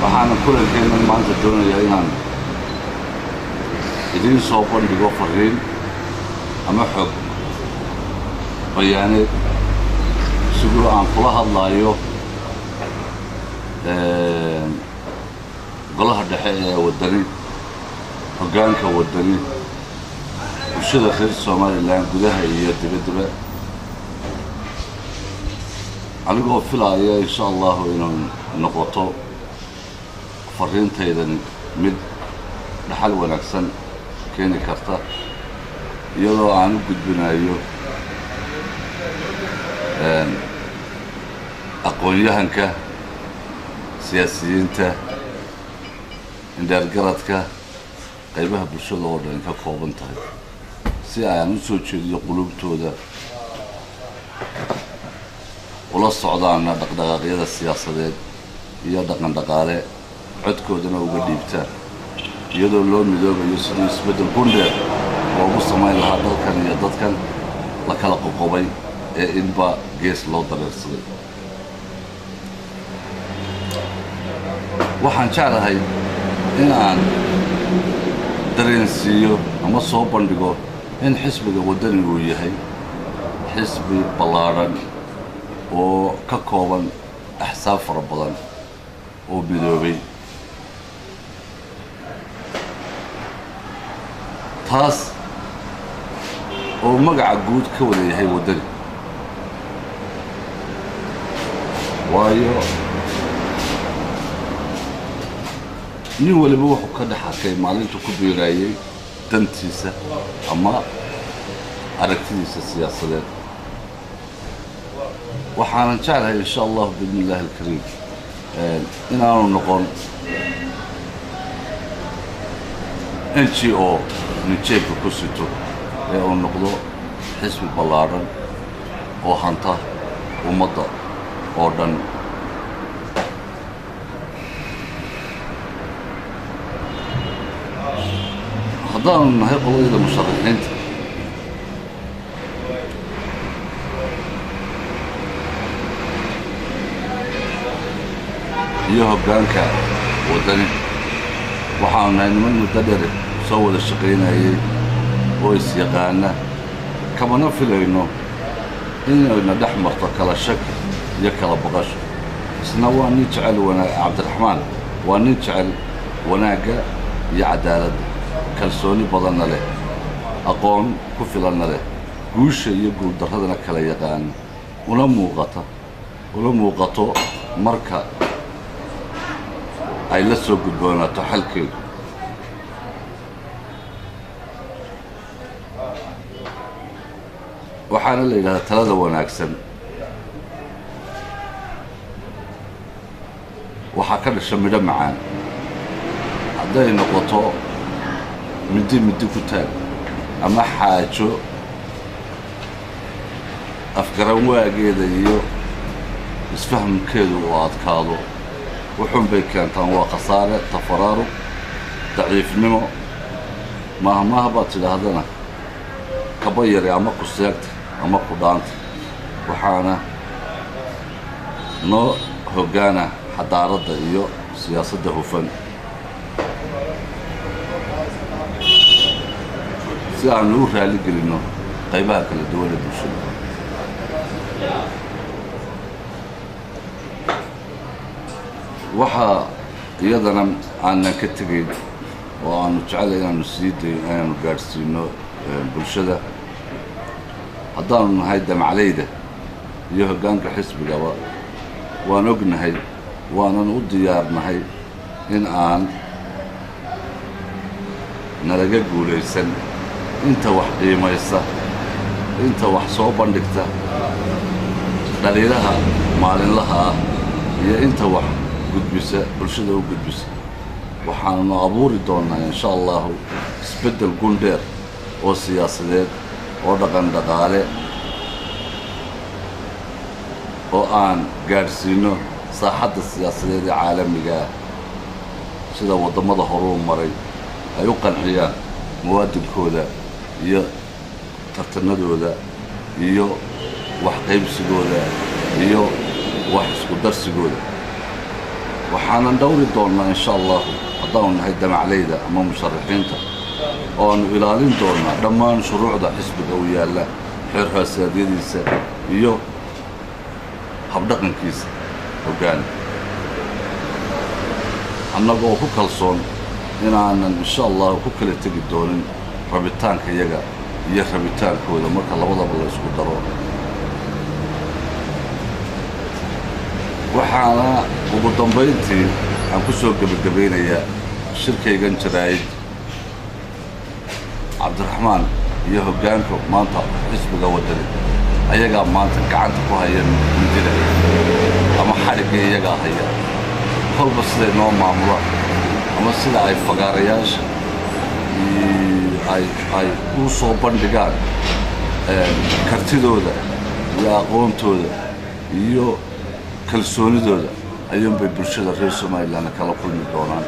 Waxaana kulankeennan maanta doonayaa inaan idiin soo bandhigo fariin ama xog bayaaneed, isigoo aan kula hadlaayo golaha dhexe ee Waddani, hoggaanka Waddani, bulshada reer Somaliland gudaha iyo dibaddaba, anigoo filaaya insha Allahu inuu noqoto fariintaydani mid dhaxal wanaagsan keeni karta, iyadoo aan u gudbinayo aqoon-yahanka, siyaasiyiinta, indheergaradka, qaybaha bulshada oo dhan ka kooban tahay, si aan u soo jeediyo qulubtooda ula socdaana dhaqdhaqaaqyada siyaasadeed iyo dhaqan dhaqaale, codkoodana uga dhiibtaan, iyadoo loo midoobayo sidii isbeddel gundheer loogu samayn lahaa dalkan iyo dadkan la kala qoqobay ee inba gees loo dareersaday. Waxaan jeclahay in aan dareensiiyo ama soo bandhigo in xisbiga Waddani uu yahay xisbi ballaadhan oo ka kooban axsaab fara badan oo midoobay, taas oo magaca guud ka wada yahay Waddani, waayo nin waliba wuxuu ka dhex arkay maalintu ku biiraayey dantiisa ama aragtidiisa siyaasadeed. Waxaanan jeclahay insha Allahu biidni illahi alkariim inaanu noqon NGO nin jeebka ku sito ee uu noqdo xisbi ballaadhan oo hanta ummadda oo dhan. Haddaanu nahay qoladayda musharaxiinta, iyo hoggaanka Waddani, waxaanu nahay niman muddo dheer soo wada shaqaynayay oo is-yaqaana, kamana filayno inayna dhex marto kala shaki iyo kala baqasho. Isna waa nin jecel wanaa Cabdiraxmaan waa nin jecel wanaagga iyo cadaaladda, kalsooni badanna leh, aqoon ku filanna leh, guusha iyo guuldarradana kala yaqaana, una muuqata una muuqato marka ay la soo gudboonaato xalkeedu. Waxaana la yidhahdaa talada wanaagsan waxaa ka dhasha midho macaan. Hadday noqoto midi midi ku taag ama xaajo afgaran waageeda iyo isfahamkeedu uu adkaado, wuxuun bay keentaan waa khasaare, tafaraaruq, daciifnimo. Maahmaaha baad tidhaahdana kaba yari ama ku seegta ama ku dhaanta. Waxaana noo hoggaana xadaaradda iyo siyaasadda hufan si aanu u raali gelinno qaybaha kala duwan ee bulshada. Waxaa iyadana aanan ka tegayn oo aanu jecelay inaanu sii dayn inaanu gaadhsiino bulshada, haddaanu nahay damacleyda iyo hoggaanka xisbigaba, waan ognahay waanan u diyaarnahay in aan nalaga guulaysan inta wax qiimaysa, inta wax soo bandhigta, dhaliilaha maalinlaha ah, iyo inta wax gudbisa, bulshada u gudbisa. Waxaannu abuuri doonnaa insha Allahu isbeddel gundheer oo siyaasadeed oo dhaqan dhaqaale oo aan gaadhsiino saaxadda siyaasadeed ee caalamiga ah, sida waddamada horuu maray ay u qanciyaan muwaadinkooda iyo tartanadooda iyo wax qaybsigooda iyo Wax isku darsigooda waxaanan dhowri doonnaa, insha Allahu, haddaanu nahay damacleyda ama musharaxiinta, oo aanu ilaalin doonnaa dhammaan shuruucda xisbiga u yaalla, xeer hoosaadyadiisa iyo habdhaqankiisa hoggaan, annagoo ku kalsoon inaanan, insha Allahu, ku kala tegi doonin rabitaanka iyaga iyo rabitaankooda marka labadaba la isku daro. Waxaana ugu dambayntii aan ku soo gebagabaynayaa shirkaygan jaraa'id: Cabdiraxmaan iyo hoggaanka maanta xisbiga Waddani ayagaa maanta gacanta ku haya mindida ama xadhigga iyagaa haya. Kolba siday noo maamulaan ama sida ay fagaarayaasha ay u soo bandhigaan kartidooda iyo aqoontooda iyo kalsoonidooda ayuunbay bulshada reer Somaliland kala kulmi doonaan.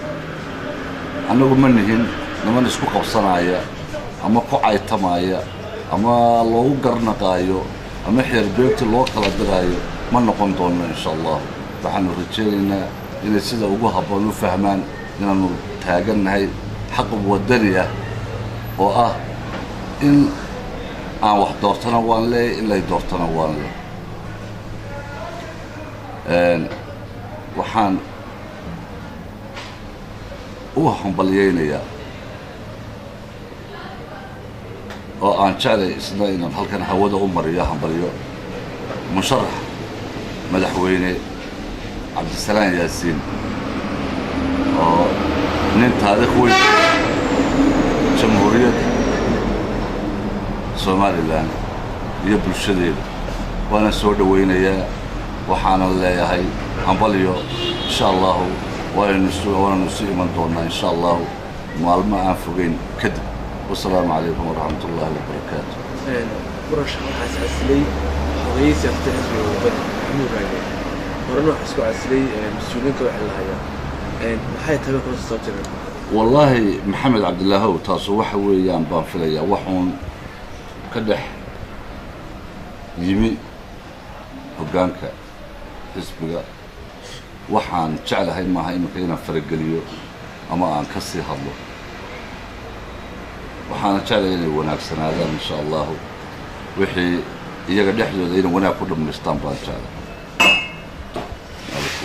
Annagu ma nihin niman isku qabsanaya ama ku caytamaya ama loogu garnaqaayo ama xeerbeegta loo kala diraayo, ma noqon doono, insha Allah. Waxaanu rajaynaynaa inay sida ugu habboon u fahmaan inaanu taagannahay xaq waddani ah oo ah in aan wax doortana waan leeyahy, in lay doortana waan leey. Waxaan u hambalyaynayaa oo aan jeclay isna inaan halkan hawada u mariyo hambalyo musharax madaxweyne Cabdisalaan Yaasiin, oo nin taariikh weyn Jamhuuriyadda Somaliland iyo bulshadeeda. Waana soo dhowaynayaa, waxaanan leeyahay hambalyo. Insha Allahu waananu isu iman doonaa, insha Allahu, maalmo aan fogeyn kadib. Wasalaamu calaykum waraxmat ullaahi wabarakaatu. Murashax, waxaa is casilay xogayey siyaasadda xisbiga Waddani, Maxamuud Raage. Horena waxaa isku casilay mas-uuliyiinka waxay lahayaan. Maxay tahay kula sababtay? Wallaahi, Maxamed Cabdilaahow, taasu waxa weeyaan baan filayaa waxuun ka dhex yimi hoggaanka xisbiga. Waxaan jeclahay maaha iminka inaan farageliyo ama aan ka sii hadlo. Waxaana jeclahay inay wanaagsanaadaan, insha Allahu, wixii iyaga dhexdooda inay wanaag ku dhammaystaan baan jeclay.